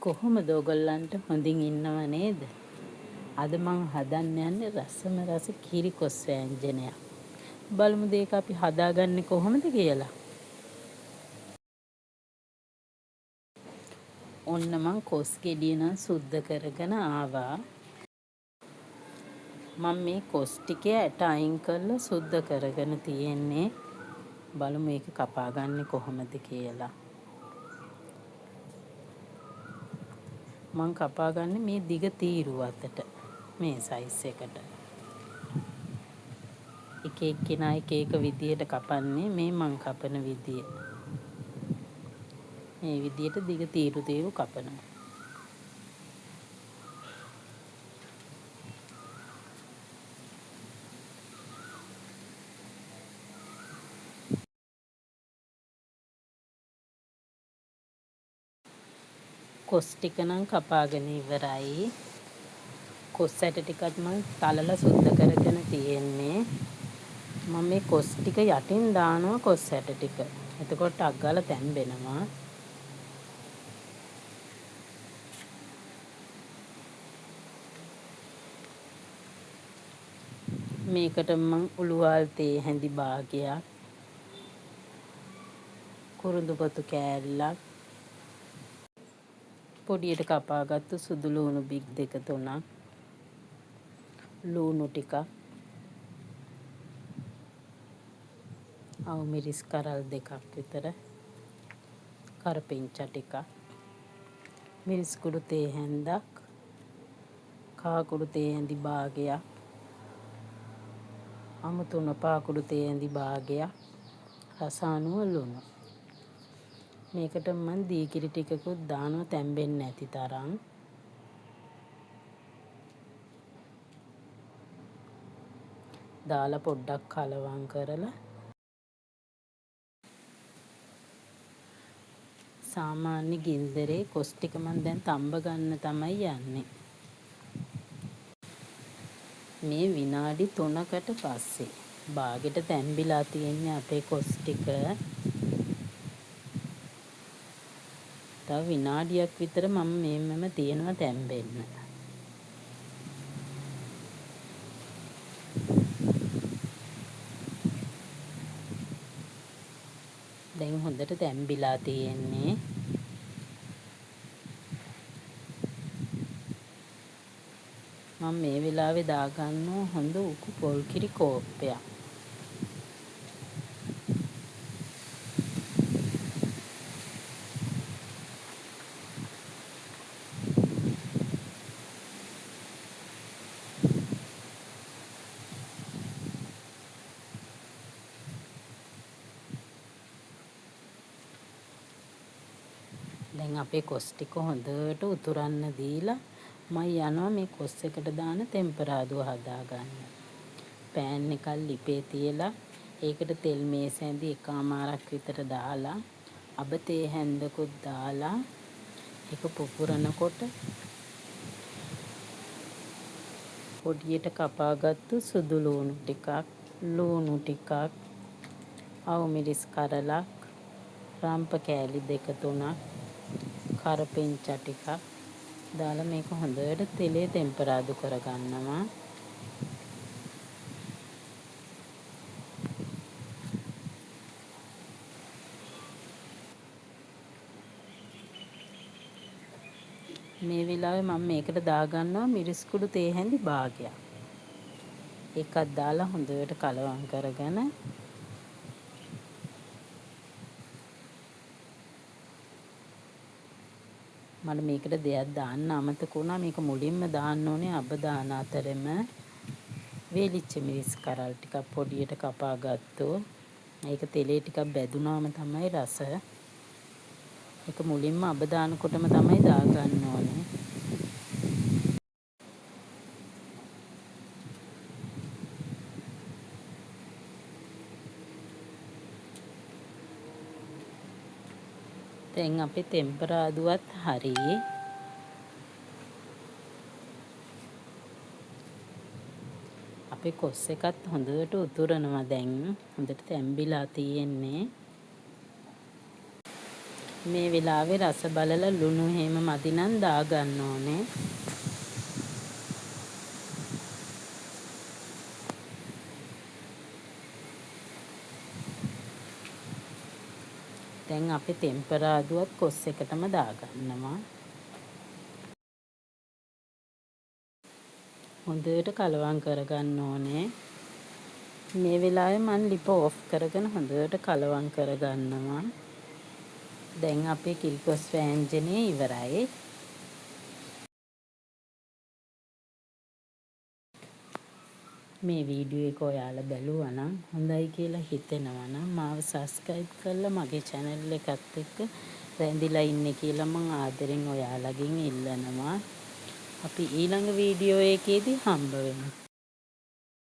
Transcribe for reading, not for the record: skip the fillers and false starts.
කොහොමද ඔයගොල්ලන්ට හොඳින් ඉන්නව නේද? අද මං හදන්න යන්නේ රසම රස කිරි කොස් ව්‍යංජනයක්. බලමුද ඒක අපි හදාගන්නේ කොහොමද කියලා. ඔන්න මං කොස් ගෙඩිය නම් සුද්ධ කරගෙන ආවා. මං මේ කොස් ටිකේ ඇට අයින් කරලා සුද්ධ කරගෙන තියෙන්නේ. බලමු මේක කපාගන්නේ කොහොමද කියලා. මං කපාගන්නේ මේ දිග තීරුව අතට, මේ සයිස් එකට. එක එක්කෙනා එක එක විදියට කපන්නේ, මේ මං කපන විදිය. මේ විදියට දිග තීරු තීරු කපනවා. කොස් ටික නම් කපාගෙන ඉවරයි. කොස් ඇට ටිකත් මං තලලා සුද්ධ කරගෙන තියෙන්නේ. මම මේ කොස් ටික යටින් දානවා කොස් ඇට ටික. එතකොට ටක් ගාලා තැම්බෙනවා. මේකට මං උළුවාල් තේ හැඳි භාගයක්, කුරුඳු පොතු කෑල්ලක්, පොඩියට කපාගත්තු සුදු ලූණු බික් දෙක තුනක්, ලූණු ටිකක්, අවු මිරිස් කරල් දෙකක් විතර, කරපිංචා ටිකක්, මිරිස් කුඩු තේ හැන්දක්, කහ කුඩු තේ හැඳි භාගයක්, අමුතු උණ පහ කුඩු තේ හැඳි භාගයක්, රස අනුව ලුණු. මේකට මං දී කිරි ටිකකුත් දානවා තැම්බෙන්නේ නැති තරම්. දාලා පොඩ්ඩක් කලවම් කරලා සාමාන්‍ය ගින්දරේ කොස් ටික මං දැන් තම්බ ගන්න තමයි යන්නේ. මේ විනාඩි 3කට පස්සේ බාගෙට තැම්බිලා තියෙන්නේ අපේ කොස් ටික. තව විනාඩියක් විතර මම මේමම තියෙනවා තැම්බෙන්න. දැන් හොඳට තැම්බිලා තියෙන්නේ. මම මේ වෙලාවේ දාගන්නවා හොඳ උකු පොල් කිරි කෝප්පයක්. දැන් අපේ කොස් ටික හොඳට උතුරන්න දීලා මං යනවා මේ කොස් එකට දාන තෙම්පරාදුව හදාගන්න. පෑන් එකක් ලිපේ තියලා ඒකට තෙල් මේස ඇඳි එකමාරක් විතර දාලා අබ තේ හැන්දකුත් දාලා ඒක පුපුරනකොට පොඩියට කපාගත්තු සුදු ලූණු ටිකක්, ලූණු ටිකක්, අවු මිරිස් කරලක්, රම්ප කෑලි දෙක තුනක්, කරපිංචා ටිකක් දාලා මේක හොඳට තෙලේ තෙම්පරාදු කරගන්නවා. මේ වෙලාවේ මම මේකට දාගන්නවා මිරිස් කුඩු තේ හැඳි භාගයක්. ඒකත් දාලා හොඳට කලවම් කරගෙන මට මේකට දෙයක් දාන්න අමතක වුණා. මේක මුලින්ම දාන්න ඕනේ අබ දාන අතරෙම වේලිච්ච මිරිස් කරල් ටිකක් පොඩියට කපා ගත්තෝ. ඒක තෙලේ ටිකක් බැදුනාම තමයි රස. ඒක මුලින්ම අබ දානකොටම තමයි දාගන්න ඕනේ. දැන් අපේ තෙම්පරාදුවත් හරි. අපේ කොස් එකත් හොඳට උතුරනවා දැන්. හොඳට තැම්බිලා තියෙන්නේ. මේ වෙලාවේ රස බලලා ලුණු එහෙම මදි නම් දාගන්න ඕනේ. දැන් අපි තෙම්පරාදුවත් කොස් එකටම දාගන්නවා. හොඳට කලවම් කරගන්න ඕනේ. මේ වෙලාවේ මං ලිප ඔෆ් කරගෙන හොඳට කලවම් කරගන්නවා. දැන් අපේ කිරිකොස් වෑංජනය ඉවරයි. මේ වීඩියෝ එක ඔයාලා බැලුවා නම් හොඳයි කියලා හිතෙනවා නම් මාව සබ්ස්ක්‍රයිබ් කරලා මගේ චැනල් එකත් එක්ක රැඳිලා ඉන්න කියලා මං ආදරෙන් ඔයාලගෙන් ඉල්ලනවා. අපි ඊළඟ වීඩියෝ එකේදී හම්බ වෙමු.